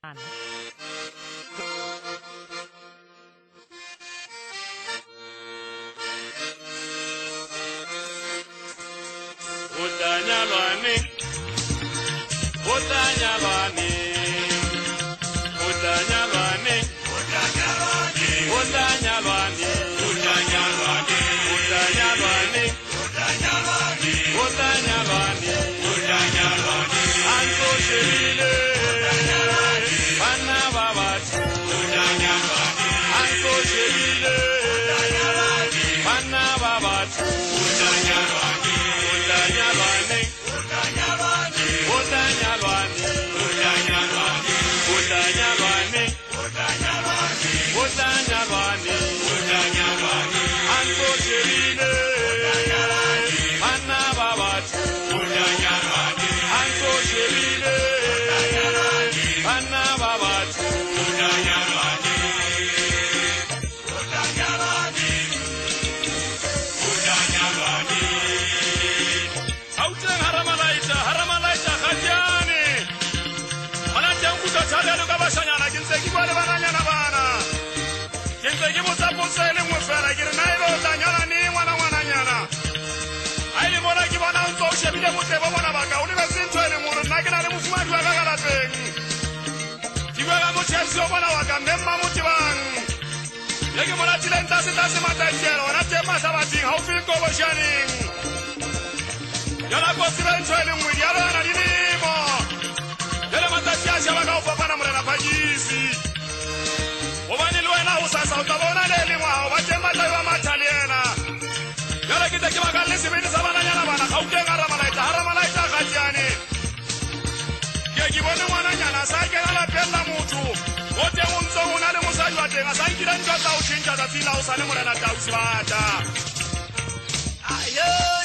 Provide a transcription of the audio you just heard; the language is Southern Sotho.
O tla nyalwa neng? O tla nyalwa neng? O tla nyalwa neng? O tla nyalwa neng? O tla nyalwa neng? O tla nyalwa neng? A ntso shebile banna ba batho. A ntso shebile banna ba batho. O tla nyalwa neng? O tla nyalwa neng? O tla nyalwa neng? O tla nyalwa neng? A ntso shebile banna ba batho. A ntso shebile banna ba batho. Gauteng ha Ramalaita Gatiane. Hona teng kutlo thabelo ka bashanyana ke ntse ke bua le bananyana bana. Ke ntse ke botsa potso e le nngwe fela ke re na ebe o tla nyala neng ngwana ngwananyana. Ha e le mona ke bona o ntso o shebile botle bo bona ba ka o lebetse ntho e leng hore nna ke na le mofumahadi wa ka ka lapeng. Ke bua ka motjhesi o bona wa ka mme Mmamotebang. Ye ke mo latileng tlase tlase Matatiele hona teng Mahlabathing haufi le Koboshaneng. Jwale a ko tsebe ntho e le nngwe di arolana dilemo. Jwale matsatsi a sheba ka ho fapana Morena Phakisi. Hobane le wena hosasa o tla bona le leng wa hao ba teng ba tla be ba matha le yena. Jwale ke tle ke bakalle sebete sa bananyana bana Gauteng ha Ramalaetsa ha Ramalaetsa Gatiane. Ke ke bone ngwananyana a sa kena lapeng la motho. O teng o ntso o na le mosadi wa teng a sa nkile ntho tsa ho tjhentjha tsatsing la hosane Morena Tau Sebata. Ayo.